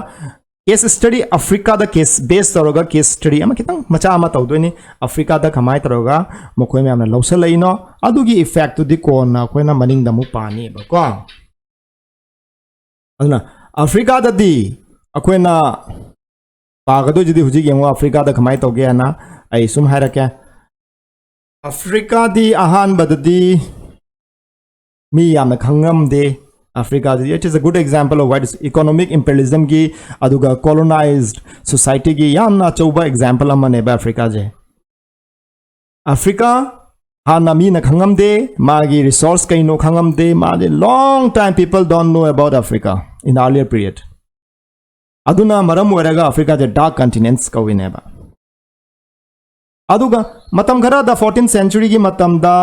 Case study, ꯑꯐ꯭ꯔꯤꯀꯥꯗ case base ꯇꯧꯔꯒ case study ꯑꯃ ꯈꯤꯇꯪ ꯃꯆꯥ ꯑꯃ ꯇꯧꯗꯣꯏꯅꯤ꯫ ꯑꯐ꯭ꯔꯤꯀꯥꯗ ꯀꯃꯥꯏꯅ ꯇꯧꯔꯒ ꯃꯈꯣꯏ ꯃꯌꯥꯝꯅ ꯂꯧꯁꯜꯂꯛꯏꯅꯣ, ꯑꯗꯨꯒꯤ effectꯇꯨꯗꯤ ꯀꯣꯟꯅ ꯑꯩꯈꯣꯏꯅ ꯃꯅꯤꯡꯗ ꯑꯃꯨꯛ ꯄꯥꯅꯤꯕꯀꯣ꯫ ꯑꯗꯨꯅ ꯑꯐ꯭ꯔꯤꯀꯥꯗꯗꯤ ꯑꯩꯈꯣꯏꯅ ꯄꯥꯒꯗꯣꯏꯁꯤꯗꯤ ꯍꯧꯖꯤꯛ ꯌꯦꯡꯉꯣ, ꯑꯐ꯭ꯔꯤꯀꯥꯗ ꯀꯃꯥꯏꯅ ꯇꯧꯒꯦ ꯍꯥꯏꯅ ꯑꯩ ꯁꯨꯝ ꯍꯥꯏꯔꯛꯀꯦ꯫ ꯑꯐ꯭ꯔꯤꯀꯥꯗꯤ ꯑꯍꯥꯟꯕꯗꯗꯤ ꯃꯤ ꯌꯥꯝꯅ ꯈꯪꯉꯝꯗꯦ꯫ ꯑꯐ꯭ꯔꯤꯀꯥꯗꯤ, it is a good example of what is economic imperialismꯒꯤ, ꯑꯗꯨꯒ colonized societyꯒꯤ ꯌꯥꯝꯅ ꯑꯆꯧꯕ example ꯑꯃꯅꯦꯕ ꯑꯐ꯭ꯔꯤꯀꯥꯁꯦ꯫ ꯑꯐ꯭ꯔꯤꯀꯥ ꯍꯥꯟꯅ ꯃꯤꯅ ꯈꯪꯉꯝꯗꯦ, ꯃꯥꯒꯤ resource ꯀꯩꯅꯣ ꯈꯪꯉꯝꯗꯦ, ꯃꯥꯗꯤ long time people don't know about Africa in earlier period꯫ ꯑꯗꯨꯅ ꯃꯔꯝ ꯑꯣꯏꯔꯒ ꯑꯐ꯭ꯔꯤꯀꯥꯁꯦ dark continents ꯀꯧꯏꯅꯦꯕ꯫ ꯑꯗꯨꯒ ꯃꯇꯝ ꯈꯔꯗ fourteenth centuryꯒꯤ ꯃꯇꯝꯗ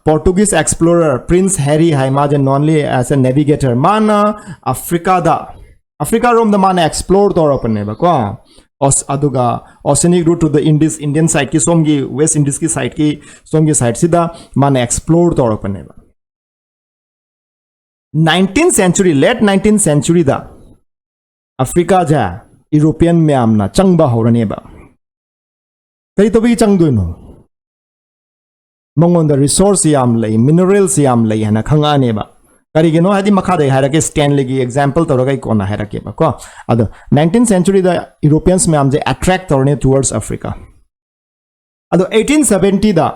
Portuguese explorer Prince Henry ꯍꯥꯏ, ꯃꯥꯁꯦ not only as a navigator, ꯃꯥꯅ ꯑꯐ꯭ꯔꯤꯀꯥꯗ, ꯑꯐ꯭ꯔꯤꯀꯥ ꯔꯣꯝꯗ ꯃꯥꯅ explore ꯇꯧꯔꯛꯄꯅꯦꯕꯀꯣ꯫ ꯑꯣꯁ-, ꯑꯗꯨꯒ oceanic route to the Indies, Indian sideꯀꯤ ꯁꯣꯝꯒꯤ West Indiesꯀꯤ sideꯀꯤ ꯁꯣꯝꯒꯤ sideꯁꯤꯗ ꯃꯥꯅ explore ꯇꯧꯔꯛꯄꯅꯦꯕ꯫ Nineteenth century, late nineteenth centuryꯗ ꯑꯐ꯭ꯔꯤꯀꯥꯁꯦ European ꯃꯌꯥꯝꯅ ꯆꯪꯕ ꯍꯧꯔꯅꯦꯕ꯫ ꯀꯔꯤ ꯇꯧꯕꯒꯤ ꯆꯪꯗꯣꯏꯅꯣ? ꯃꯉꯣꯟꯗ resource ꯌꯥꯝ ꯂꯩ, minerals ꯌꯥꯝ ꯂꯩ ꯍꯥꯏꯅ ꯈꯪꯉꯛꯑꯅꯦꯕ꯫ ꯀꯔꯤꯒꯤꯅꯣ ꯍꯥꯏꯗꯤ ꯃꯈꯥꯗ ꯑꯩ ꯍꯥꯏꯔꯛꯀꯦ, Stanleyꯒꯤ example ꯇꯧꯔꯒ ꯑꯩ ꯀꯣꯟꯅ ꯍꯥꯏꯔꯛꯀꯦꯕꯀꯣ꯫ ꯑꯗꯣ nineteenth centuryꯗ Europeans ꯃꯌꯥꯝꯁꯦ attract ꯇꯧꯔꯅꯤ towards Africa꯫ ꯑꯗꯣ eighteen seventyꯗ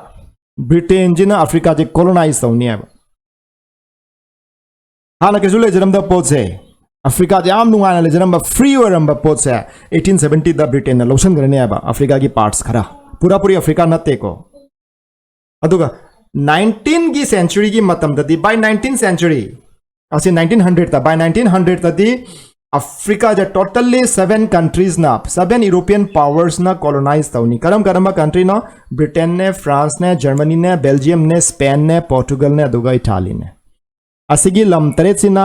Britainꯁꯤꯅ ꯑꯐ꯭ꯔꯤꯀꯥꯁꯦ colonize ꯇꯧꯅꯤ ꯍꯥꯏꯕ꯫ ꯍꯥꯟꯅ ꯀꯩꯁꯨ ꯂꯩꯖꯔꯝꯗꯕ ꯄꯣꯠꯁꯦ, ꯑꯐ꯭ꯔꯤꯀꯥꯗ ꯌꯥꯝ ꯅꯨꯡꯉꯥꯏꯅ ꯂꯩꯖꯔꯝꯕ, free ꯑꯣꯏꯔꯝꯕ ꯄꯣꯠꯁꯦ eighteen seventyꯗ Britainꯅ ꯂꯧꯁꯟꯈ꯭ꯔꯅꯦꯕ, ꯑꯐ꯭ꯔꯤꯀꯥꯒꯤ parts ꯈꯔ꯫ ꯄꯨꯔꯥ ꯄꯨꯔꯤ ꯑꯐ꯭ꯔꯤꯀꯥ ꯅꯠꯇꯦꯀꯣ꯫ ꯑꯗꯨꯒ nineteenthꯒꯤ centuryꯒꯤ ꯃꯇꯝꯗꯗꯤ, by nineteenth century, ꯑꯁꯤ nineteen hundredꯇ, by nineteen hundredꯇꯗꯤ ꯑꯐ꯭ꯔꯤꯀꯥꯁꯦ totally seven countriesꯅ, seven European powersꯅ colonize ꯇꯧꯅꯤ꯫ ꯀꯔꯝ ꯀꯔꯝꯕ countryꯅꯣ? Britainꯅꯦ, Franceꯅꯦ, Germanyꯅꯦ, Belgiumꯅꯦ, Spainꯅꯦ, Portugalꯅꯦ, ꯑꯗꯨꯒ Italyꯅꯦ꯫ ꯑꯁꯤꯒꯤ ꯂꯝ ꯇꯔꯦꯠꯁꯤꯅ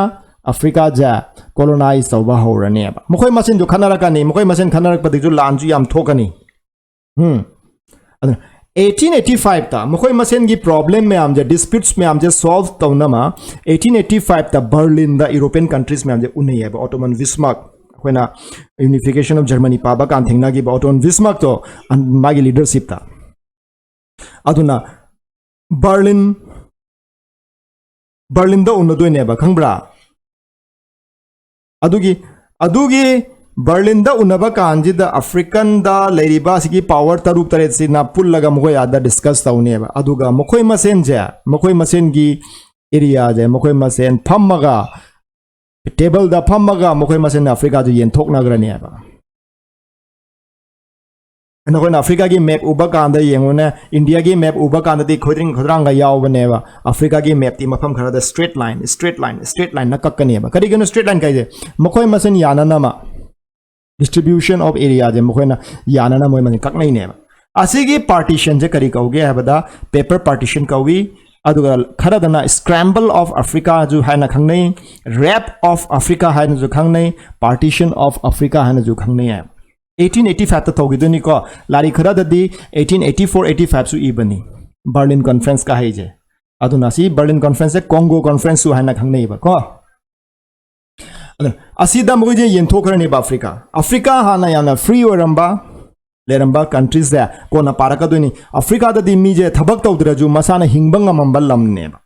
ꯑꯐ꯭ꯔꯤꯀꯥꯁꯦ colonize ꯇꯧꯕ ꯍꯧꯔꯅꯦꯕ꯫ ꯃꯈꯣꯏ ꯃꯁꯦꯟꯁꯨ ꯈꯠꯅꯔꯛꯀꯅꯤ, ꯃꯈꯣꯏ ꯃꯁꯦꯟ ꯈꯠꯅꯔꯛꯄꯗꯒꯤꯁꯨ ꯂꯥꯟꯁꯨ ꯌꯥꯝ ꯊꯣꯛꯀꯅꯤ꯫ ꯎꯝ꯫ ꯑꯗꯨꯅ eighteen eighty fiveꯇ ꯃꯈꯣꯏ ꯃꯁꯦꯟꯒꯤ problem ꯃꯌꯥꯝꯁꯦ, disputes ꯃꯌꯥꯝꯁꯦ solve ꯇꯧꯅꯕ eighteen eighty fiveꯇ Berlinꯗ European countries ꯃꯌꯥꯝꯁꯦ ꯎꯅꯩꯌꯦꯕ, Ottoman Bismarck꯫ ꯑꯩꯈꯣꯏꯅ Unification of Germany ꯄꯥꯕ ꯀꯥꯟ ꯊꯦꯡꯅꯈꯤꯕ Otto von Bismarckꯇꯣ ꯃꯥꯒꯤ leadershipꯇ꯫ ꯑꯗꯨꯅ ꯕꯔꯂꯤꯟ ꯕꯔꯂꯤꯟꯗ ꯎꯅꯗꯣꯏꯅꯦꯕ, ꯈꯪꯕ꯭ꯔꯥ? ꯑꯗꯨꯒꯤ ꯑꯗꯨꯒꯤ ꯕꯔꯂꯤꯟꯗ ꯎꯅꯕ ꯀꯥꯟꯁꯤꯗ ꯑꯐ꯭ꯔꯤꯀꯟꯗ ꯂꯩꯔꯤꯕ ꯑꯁꯤꯒꯤ power ꯇꯔꯨꯛ ꯇꯔꯦꯠꯁꯤꯅ ꯄꯨꯜꯂꯒ ꯃꯈꯣꯏ ꯑꯥꯗ discuss ꯇꯧꯅꯦꯕ꯫ ꯑꯗꯨꯒ ꯃꯈꯣꯏ ꯃꯁꯦꯟꯁꯦ, ꯃꯈꯣꯏ ꯃꯁꯦꯟꯒꯤ areaꯁꯦ ꯃꯈꯣꯏ ꯃꯁꯦꯟ ꯐꯝꯃꯒ, tableꯗ ꯐꯝꯃꯒ ꯃꯈꯣꯏ ꯃꯁꯦꯟ ꯑꯐ꯭ꯔꯤꯀꯥꯁꯨ ꯌꯦꯟꯊꯣꯛꯅꯈ꯭ꯔꯅꯦꯕ꯫ ꯅꯈꯣꯏꯅ ꯑꯐ꯭ꯔꯤꯀꯥꯒꯤ map ꯎꯕ ꯀꯥꯟꯗ ꯌꯦꯡꯉꯨꯅꯦ, ꯏꯟꯗꯤꯌꯥꯒꯤ map ꯎꯕ ꯀꯥꯟꯗꯗꯤ ꯈꯣꯏꯗ꯭ꯔꯤꯡ ꯈꯣꯏꯗ꯭ꯔꯥꯡꯒ ꯌꯥꯎꯕꯅꯦꯕ꯫ ꯑꯐ꯭ꯔꯤꯀꯥꯒꯤ mapꯇꯤ ꯃꯐꯝ ꯈꯔꯗ straight line, straight line, straight lineꯅ ꯀꯛꯀꯅꯦꯕ꯫ ꯀꯔꯤꯒꯤꯅꯣ straight line ꯀꯩꯁꯦ? ꯃꯈꯣꯏ ꯃꯁꯦꯟ ꯌꯥꯅꯅꯕ, distribution of areaꯁꯦ ꯃꯈꯣꯏꯅ ꯌꯥꯅꯅꯕ ꯃꯣꯏ ꯃꯁꯦꯟ ꯀꯛꯅꯩꯅꯦꯕ꯫ ꯑꯁꯤꯒꯤ partitionꯁꯦ ꯀꯔꯤ ꯀꯧꯒꯦ ꯍꯥꯏꯕꯗ, paper partition ꯀꯧꯏ꯫ ꯑꯗꯨꯒ ꯈꯔꯗꯅ scramble of Africaꯁꯨ ꯍꯥꯏꯅ ꯈꯪꯅꯩ, rape of Africa ꯍꯥꯏꯅꯁꯨ ꯈꯪꯅꯩ, partition of Africa ꯍꯥꯏꯅꯁꯨ ꯈꯪꯅꯩ ꯍꯥꯏꯕ꯫ Eighteen eighty fiveꯇ ꯇꯧꯈꯤꯗꯣꯏꯅꯤꯀꯣ꯫ ꯂꯥꯏꯔꯤꯛ ꯈꯔꯗꯗꯤ eighteen eighty four eighty fiveꯁꯨ ꯏꯕꯅꯤ, Berlin Conference ꯀꯍꯩꯁꯦ꯫ ꯑꯗꯨꯅ ꯁꯤ Berlin Conferenceꯁꯦ Congo Conferenceꯁꯨ ꯍꯥꯏꯅ ꯈꯪꯅꯩꯕꯀꯣ꯫ ꯑꯗꯨꯅ ꯑꯁꯤꯗ ꯃꯣꯏꯁꯦ ꯌꯦꯟꯊꯣꯛꯈ꯭ꯔꯅꯦꯕ ꯑꯐ꯭ꯔꯤꯀꯥ꯫ ꯑꯐ꯭ꯔꯤꯀꯥ ꯍꯥꯟꯅ ꯌꯥꯝꯅ free ꯑꯣꯏꯔꯝꯕ, ꯂꯩꯔꯝꯕ countries ꯀꯣꯟꯅ ꯄꯥꯔꯛꯀꯗꯣꯏꯅꯤ꯫ ꯑꯐ꯭ꯔꯤꯀꯥꯗꯗꯤ ꯃꯤꯁꯦ ꯊꯕꯛ ꯇꯧꯗ꯭ꯔꯁꯨ ꯃꯁꯥꯅ ꯍꯤꯡꯕ ꯉꯝꯃꯝꯕ ꯂꯝꯅꯦꯕ꯫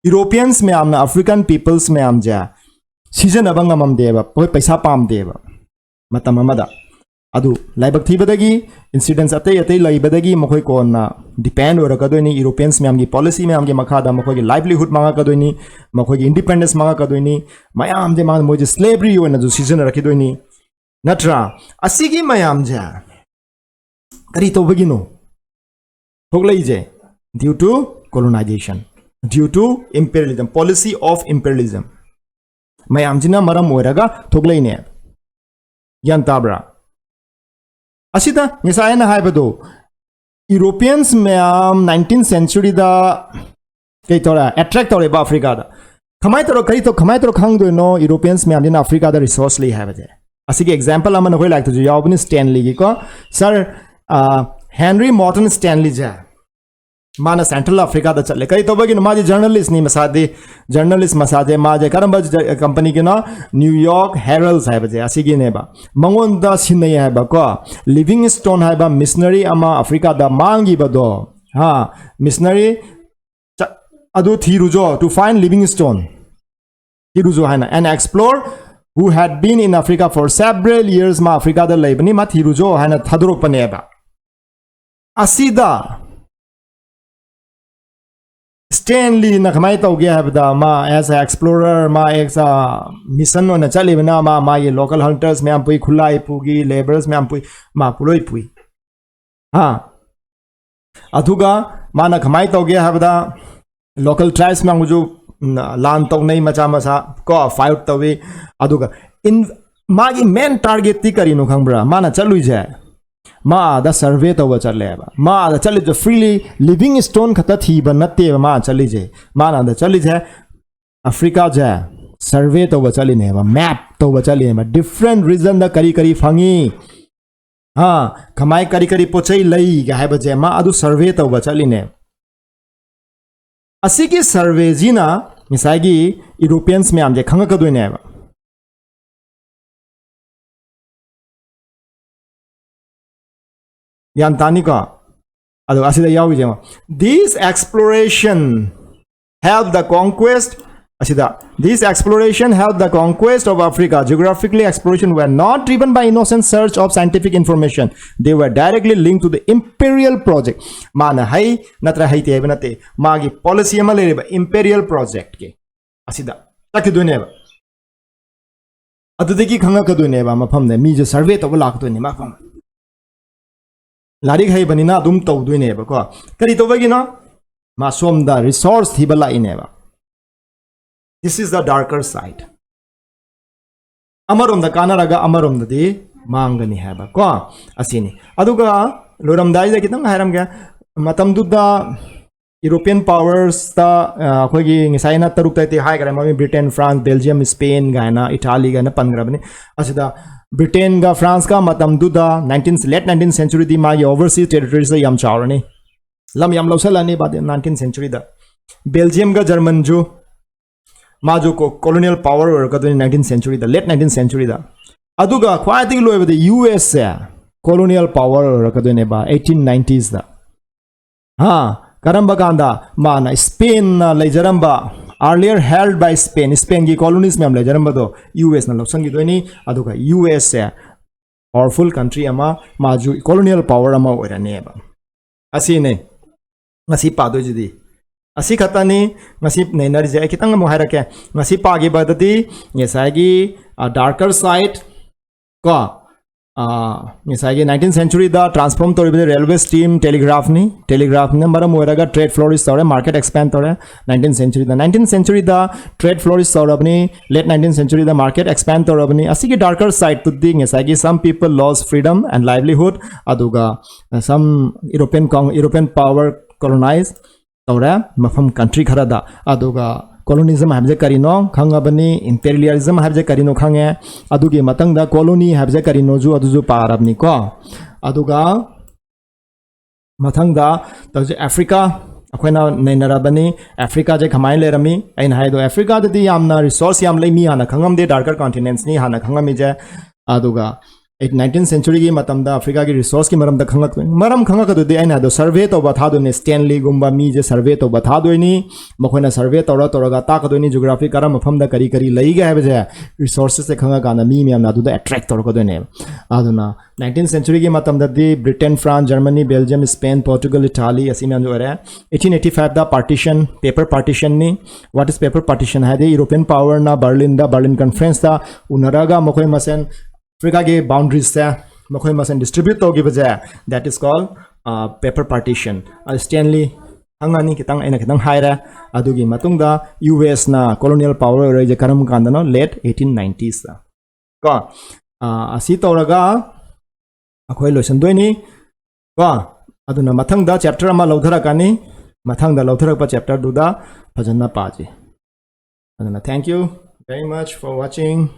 Europeans ꯃꯌꯥꯝꯅ African peoples ꯃꯌꯥꯝꯁꯦ ꯁꯤꯖꯤꯟꯅꯕ ꯉꯝꯃꯝꯗꯦꯕ, ꯃꯣꯏ ꯄꯩꯁꯥ ꯄꯥꯝꯗꯦꯕ ꯃꯇꯝ ꯑꯃꯗ꯫ ꯑꯗꯨ ꯂꯥꯏꯕꯛ ꯊꯤꯕꯗꯒꯤ, incidents ꯑꯇꯩ ꯑꯇꯩ ꯂꯩꯕꯗꯒꯤ ꯃꯈꯣꯏ ꯀꯣꯟꯅ depend ꯑꯣꯏꯔꯛꯀꯗꯣꯏꯅꯤ꯫ Europeans ꯃꯌꯥꯝꯒꯤ policy ꯃꯌꯥꯝꯒꯤ ꯃꯈꯥꯗ ꯃꯈꯣꯏꯒꯤ livelihood ꯃꯥꯡꯉꯛꯀꯗꯣꯏꯅꯤ, ꯃꯈꯣꯏꯒꯤ independence ꯃꯥꯡꯉꯛꯀꯗꯣꯏꯅꯤ꯫ ꯃꯌꯥꯝꯁꯦ ꯃꯥ-, ꯃꯣꯏꯁꯦ slavery ꯑꯣꯏꯅꯁꯨ ꯁꯤꯖꯤꯟꯅꯔꯛꯈꯤꯗꯣꯏꯅꯤ, ꯅꯠꯇ꯭ꯔꯥ? ꯑꯁꯤꯒꯤ ꯃꯌꯥꯝꯁꯦ ꯀꯔꯤ ꯇꯧꯕꯒꯤꯅꯣ ꯊꯣꯛꯂꯛꯏꯁꯦ? Due to colonization, due to imperialism, policy of imperialism ꯃꯌꯥꯝꯁꯤꯅ ꯃꯔꯝ ꯑꯣꯏꯔꯒ ꯊꯣꯛꯂꯛꯏꯅꯦ꯫ ꯒ꯭ꯌꯥꯟ ꯇꯥꯕ꯭ꯔꯥ? ꯑꯁꯤꯗ ꯉꯁꯥꯏ ꯑꯩꯅ ꯍꯥꯏꯕꯗꯣ, Europeans ꯃꯌꯥꯝ nineteenth centuryꯗ ꯀꯩ ꯇꯧꯔꯦ, attract ꯇꯧꯔꯦꯕ ꯑꯐ꯭ꯔꯤꯀꯥꯗ꯫ ꯀꯃꯥꯏꯅ ꯇꯧꯔ, ꯀꯔꯤ ꯇꯧ, ꯀꯃꯥꯏꯅ ꯇꯧꯔ ꯈꯪꯗꯣꯏꯅꯣ Europeans ꯃꯌꯥꯝꯁꯤꯅ ꯑꯐ꯭ꯔꯤꯀꯥꯗ resource ꯂꯩ ꯍꯥꯏꯕꯁꯦ? ꯑꯁꯤꯒꯤ example ꯑꯃ ꯅꯈꯣꯏ ꯂꯥꯏꯔꯤꯛꯇꯁꯨ ꯌꯥꯎꯕꯅꯤ, Stanleyꯒꯤꯀꯣ꯫ Sir, ꯑ, Henry Morton Stanleyꯁꯦ ꯃꯥꯅ Central Africaꯗ ꯆꯠꯂꯦ꯫ ꯀꯔꯤ ꯇꯧꯕꯒꯤꯅꯣ? ꯃꯥꯗꯤ journalistꯅꯤ ꯃꯁꯥꯗꯤ꯫ Journalist ꯃꯁꯥꯁꯦ, ꯃꯥꯁꯦ ꯀꯔꯝꯕ ꯖ-, companyꯒꯤꯅꯣ? New York Herald ꯍꯥꯏꯕꯁꯦ, ꯑꯁꯤꯒꯤꯅꯦꯕ꯫ ꯃꯉꯣꯟꯗ ꯁꯤꯟꯅꯩ ꯍꯥꯏꯕꯀꯣ꯫ Livingstone ꯍꯥꯏꯕ missionary ꯑꯃ Africaꯗ ꯃꯥꯡꯈꯤꯕꯗꯣ, ꯍꯥ, missionary ꯆ-, ꯑꯗꯨ ꯊꯤꯔꯨꯖꯣ, to find Livingstone꯫ ꯊꯤꯔꯨꯖꯣ ꯍꯥꯏꯅ, an explorer who had been in Africa for several years, ꯃꯥ Africaꯗ ꯂꯩꯕꯅꯤ, ꯃꯥ ꯊꯤꯔꯨꯖꯣ ꯍꯥꯏꯅ ꯊꯥꯗꯣꯔꯛꯄꯅꯦꯕ꯫ ꯑꯁꯤꯗ Stanleyꯅ ꯀꯃꯥꯏꯅ ꯇꯧꯒꯦ ꯍꯥꯏꯕꯗ, ꯃꯥ as a explorer, ꯃꯥ as a mission ꯑꯣꯏꯅ ꯆꯠꯂꯤꯕꯅ, ꯃꯥ ꯃꯥꯒꯤ local hunters ꯃꯌꯥꯝ ꯄꯨꯏ, ꯈꯨꯠꯂꯥꯏ ꯄꯨꯈꯤ, labours ꯃꯌꯥꯝ ꯄꯨꯏ, ꯃꯥ ꯄꯨꯂꯣꯏ ꯄꯨꯏ꯫ ꯑꯥ, ꯑꯗꯨꯒ ꯃꯥꯅ ꯀꯃꯥꯏꯅ ꯇꯧꯒꯦ ꯍꯥꯏꯕꯗ, local tribes ꯃꯌꯥꯝꯒꯁꯨ, ꯎꯝ, ꯂꯥꯟ ꯇꯧꯅꯩ ꯃꯆꯥ ꯃꯆꯥ ꯀꯣ, fight ꯇꯧꯏ꯫ ꯑꯗꯨꯒ in, ꯃꯥꯒꯤ main targetꯇꯤ ꯀꯔꯤꯅꯣ ꯈꯪꯕ꯭ꯔꯥ? ꯃꯥꯅ ꯆꯠꯂꯨꯏꯁꯦ, ꯃꯥ ꯑꯥꯗ survey ꯇꯧꯕ ꯆꯠꯂꯦꯕ꯫ ꯃꯥ ꯑꯥꯗ ꯆꯠꯂꯤꯗꯣ freely, Livingstone ꯈꯛꯇ ꯊꯤꯕ ꯅꯠꯇꯦꯕ ꯃꯥ ꯆꯠꯂꯤꯁꯦ꯫ ꯃꯥꯅ ꯑꯥꯗ ꯆꯠꯂꯤꯁꯦ Africaꯁꯦ survey ꯇꯧꯕ ꯆꯠꯂꯤꯅꯦꯕ, map ꯇꯧꯕ ꯆꯠꯂꯤꯅꯦꯕ꯫ Different regionꯗ ꯀꯔꯤ ꯀꯔꯤ ꯐꯪꯉꯤ, ꯍꯥ, ꯀꯃꯥꯏ, ꯀꯔꯤ ꯀꯔꯤ ꯄꯣꯠ ꯆꯩ ꯂꯩꯒ ꯍꯥꯏꯕꯁꯦ ꯃꯥ ꯑꯗꯨ survey ꯇꯧꯕ ꯆꯠꯂꯤꯅꯦ꯫ ꯑꯁꯤꯒꯤ surveyꯁꯤꯅ ꯉꯁꯥꯏꯒꯤ Europeans ꯃꯌꯥꯝꯁꯦ ꯈꯪꯉꯛꯀꯗꯣꯏꯅꯦꯕ꯫ ꯒ꯭ꯌꯥꯟ ꯇꯥꯅꯤꯀꯣ? ꯑꯗꯣ ꯑꯁꯤꯗ ꯌꯥꯎꯔꯤꯁꯦ ꯌꯦꯡꯉꯣ, "This exploration helped the conquest", ꯑꯁꯤꯗ, "This exploration helped the conquest of Africa. Geographically, exploration were not driven by innocent search of scientific information. They were directly linked to the imperial project." ꯃꯥꯅ ꯍꯩ ꯅꯠꯇ꯭ꯔ ꯍꯩꯇꯦ ꯍꯥꯏꯕ ꯅꯠꯇꯦ, ꯃꯥꯒꯤ policy ꯑꯃ ꯂꯩꯔꯤꯕ imperial projectꯀꯤ, ꯑꯁꯤꯗ ꯆꯠꯈꯤꯗꯣꯏꯅꯦꯕ꯫ ꯑꯗꯨꯗꯒꯤ ꯈꯪꯉꯛꯀꯗꯣꯏꯅꯦꯕ ꯃꯐꯝꯗ, ꯃꯤꯁꯦ survey ꯇꯧꯕ ꯂꯥꯛꯀꯗꯣꯏꯅꯦ ꯃꯐꯝ꯫ ꯂꯥꯏꯔꯤꯛ ꯍꯩꯕꯅꯤꯅ ꯑꯗꯨꯝ ꯇꯧꯗꯣꯏꯅꯦꯕꯀꯣ꯫ ꯀꯔꯤ ꯇꯧꯕꯒꯤꯅꯣ? ꯃꯥ ꯁꯣꯝꯗ resource ꯊꯤꯕ ꯂꯥꯛꯏꯅꯦꯕ꯫ This is the darker side. ꯑꯃꯔꯣꯝꯗ ꯀꯥꯟꯅꯔꯒ ꯑꯃꯔꯣꯝꯗꯗꯤ ꯃꯥꯡꯒꯅꯤ ꯍꯥꯏꯕ ꯀꯣ, ꯑꯁꯤꯅꯤ꯫ ꯑꯗꯨꯒ ꯂꯣꯏꯔꯝꯗꯥꯏꯗ ꯈꯤꯇꯪ ꯍꯥꯏꯔꯝꯒꯦ, ꯃꯇꯝꯗꯨꯗ European powersꯇ, ꯑ, ꯑꯩꯈꯣꯏꯒꯤ ꯉꯁꯥꯏ ꯑꯩꯅ ꯇꯔꯨꯛ ꯇꯔꯦꯠꯇꯤ ꯍꯥꯏꯈ꯭ꯔꯦ, ꯃꯃꯤꯡ Britain, France, Belgium, Spain ꯀꯥꯏꯅ, Italy ꯀꯥꯏꯅ ꯄꯟꯈ꯭ꯔꯕꯅꯤ꯫ ꯑꯁꯤꯗ Britainꯒ Franceꯀ ꯃꯇꯝꯗꯨꯗ nineteen, late nineteenth centuryꯗꯤ ꯃꯥꯒꯤ overseas territoriesꯇ ꯌꯥꯝ ꯆꯥꯎꯔꯅꯤ꯫ ꯂꯝ ꯌꯥꯝ ꯂꯧꯁꯜꯂꯅꯦꯕ nineteenth centuryꯗ꯫ ꯕꯦꯜꯖꯤꯌꯝꯒ ꯖꯔꯃꯟꯁꯨ ꯃꯥꯁꯨ colonial power ꯑꯣꯏꯔꯛꯀꯗꯣꯏꯅꯤ nineteenth centuryꯗ, late nineteenth centuryꯗ꯫ ꯑꯗꯨꯒ ꯈ꯭ꯋꯥꯏꯗꯒꯤ ꯂꯣꯏꯕꯗ ꯌꯨ ꯑꯦꯁꯁꯦ colonial power ꯑꯣꯏꯔꯛꯀꯗꯣꯏꯅꯦꯕ eighteen ninetiesꯗ꯫ ꯍꯥ, ꯀꯔꯝꯕ ꯀꯥꯟꯗ? ꯃꯥꯅ ꯁ꯭ꯄꯦꯟꯅ ꯂꯩꯖꯔꯝꯕ, earlier held by Spain, ꯁ꯭ꯄꯦꯟꯒꯤ colonies ꯃꯌꯥꯝ ꯂꯩꯖꯔꯝꯕꯗꯣ ꯌꯨ ꯑꯦꯁꯅ ꯂꯧꯁꯤꯟꯈꯤꯗꯣꯏꯅꯤ꯫ ꯑꯗꯨꯒ ꯌꯨ ꯑꯦꯁꯁꯦ powerful country ꯑꯃ, ꯃꯥꯁꯨ colonial power ꯑꯃ ꯑꯣꯏꯔꯅꯦꯕ꯫ ꯑꯁꯤꯅꯦ ꯉꯁꯤ ꯄꯥꯗꯣꯏꯁꯤꯗꯤ꯫ ꯑꯁꯤ ꯈꯛꯇꯅꯤ ꯉꯁꯤ ꯅꯩꯅꯔꯤꯁꯦ꯫ ꯑꯩ ꯈꯤꯇꯪ ꯑꯃꯨꯛ ꯍꯥꯏꯔꯛꯀꯦ꯫ ꯉꯁꯤ ꯄꯥꯈꯤꯕꯗꯗꯤ ꯉꯁꯥꯏꯒꯤ darker side ꯀꯣ, ꯉꯁꯥꯏꯒꯤ nineteenth centuryꯗ transform ꯇꯧꯔꯤꯕꯗꯤ railway, steam, telegraphꯅꯤ꯫ Telegraphꯅ ꯃꯔꯝ ꯑꯣꯏꯔꯒ trade flourish ꯇꯧꯔꯦ, market expand ꯇꯧꯔꯦ nineteenth centuryꯗ꯫ Nineteenth centuryꯗ trade flourish ꯇꯧꯔꯕꯅꯤ, late nineteenth centuryꯗ market expand ꯇꯧꯔꯕꯅꯤ꯫ ꯑꯁꯤꯒꯤ darker sideꯇꯨꯗꯤ ꯉꯁꯥꯏꯒꯤ some people lost freedom and livelihood, ꯑꯗꯨꯒ some European, European power colonize ꯇꯧꯔꯦ ꯃꯐꯝ country ꯈꯔꯗ꯫ ꯑꯗꯨꯒ colonialism ꯍꯥꯏꯕꯁꯦ ꯀꯔꯤꯅꯣ ꯈꯪꯉꯕꯅꯤ, imperialism ꯍꯥꯏꯕꯁꯦ ꯀꯔꯤꯅꯣ ꯈꯪꯉꯦ, ꯑꯗꯨꯒꯤ ꯃꯊꯪꯗ colony ꯍꯥꯏꯕꯁꯦ ꯀꯔꯤꯅꯣꯁꯨ ꯑꯗꯨꯁꯨ ꯄꯥꯔꯕꯅꯤꯀꯣ꯫ ꯑꯗꯨꯒ ꯃꯊꯪꯗ ꯇꯧꯁꯦ ꯑꯐ꯭ꯔꯤꯀꯥ ꯑꯩꯈꯣꯏꯅ ꯅꯩꯅꯔꯕꯅꯤ꯫ ꯑꯐ꯭ꯔꯤꯀꯥꯁꯦ ꯀꯃꯥꯏꯅ ꯂꯩꯔꯝꯃꯤ? ꯑꯩꯅ ꯍꯥꯏꯗꯣ ꯑꯐ꯭ꯔꯤꯀꯥꯗꯗꯤ ꯌꯥꯝꯅ resource ꯌꯥꯝ ꯂꯩ, ꯃꯤ ꯍꯥꯟꯅ ꯈꯪꯉꯝꯗꯦ, darker continentsꯅꯤ ꯍꯥꯟꯅ ꯈꯪꯉꯝꯃꯤꯁꯦ꯫ ꯑꯗꯨꯒ nineteenth centuryꯒꯤ ꯃꯇꯝꯗ ꯑꯐ꯭ꯔꯤꯀꯥꯒꯤ resourceꯀꯤ ꯃꯔꯝꯗ ꯈꯪꯉꯛꯇꯣꯏꯅꯤ꯫ ꯃꯔꯝ ꯈꯪꯉꯛꯀꯗꯣꯏꯗꯤ ꯑꯩꯅ ꯍꯥꯏꯗꯣ survey ꯇꯧꯕ ꯊꯥꯗꯣꯏꯅꯤ꯫ Stanleyꯒꯨꯝꯕ ꯃꯤꯁꯦ survey ꯇꯧꯕ ꯊꯥꯗꯣꯏꯅꯤ꯫ ꯃꯈꯣꯏꯅ survey ꯇꯧꯔ ꯇꯧꯔꯒ ꯇꯥꯛꯀꯗꯣꯏꯅꯤ geography ꯀꯔꯝꯕ ꯃꯐꯝꯗ ꯀꯔꯤ ꯀꯔꯤ ꯂꯩꯒꯦ ꯍꯥꯏꯕꯁꯦ꯫ Resourcesꯁꯦ ꯈꯪꯉꯀꯥꯟꯗ ꯃꯤ ꯃꯌꯥꯝꯅ ꯑꯗꯨꯗ attract ꯇꯧꯔꯛꯀꯗꯣꯏꯅꯦꯕ꯫ ꯑꯗꯨꯅ nineteenth centuryꯒꯤ ꯃꯇꯝꯗꯗꯤ Britain, France, Germany, Belgium, Spain, Portugal, Italy ꯑꯁꯤ ꯃꯌꯥꯝꯁꯦ ꯑꯣꯏꯔꯦ꯫ Eighteen eighty fiveꯇ partition, paper partitionꯅꯤ꯫ What is paper partition ꯍꯥꯏꯗꯤ European powerꯅ Berlinꯗ, Berlin Conferenceꯇ ꯎꯅꯔꯒ ꯃꯈꯣꯏ ꯃꯁꯦꯟ ꯑꯐ꯭ꯔꯤꯀꯥꯒꯤ boundariesꯁꯦ ꯃꯈꯣꯏ ꯃꯁꯦꯟ distribute ꯇꯧꯈꯤꯕꯁꯦ, that is called paper partition꯫ ꯑꯗꯨ Stanley ꯈꯪꯉꯅꯤ, ꯈꯤꯇꯪ ꯑꯩꯅ ꯈꯤꯇꯪ ꯍꯥꯏꯔꯦ꯫ ꯑꯗꯨꯒꯤ ꯃꯇꯨꯡꯗ ꯌꯨ ꯑꯦꯁꯅ colonial power ꯑꯣꯏꯔꯛꯏꯁꯦ ꯀꯔꯝ ꯀꯥꯟꯗꯅꯣ? Late eighteen ninetiesꯇ ꯀꯣ꯫ ꯑꯁꯤ ꯇꯧꯔꯒ ꯑꯩꯈꯣꯏ ꯂꯣꯏꯁꯤꯟꯗꯣꯏꯅꯤ ꯀꯣ꯫ ꯑꯗꯨꯅ ꯃꯊꯪꯗ chapter ꯑꯃ ꯂꯧꯊꯔꯛꯀꯅꯤ꯫ ꯃꯊꯪꯗ ꯂꯧꯊꯔꯛꯄ chapterꯗꯨꯗ ꯐꯖꯅ ꯄꯥꯁꯤ꯫ ꯑꯗꯨꯅ thank you very much for watching꯫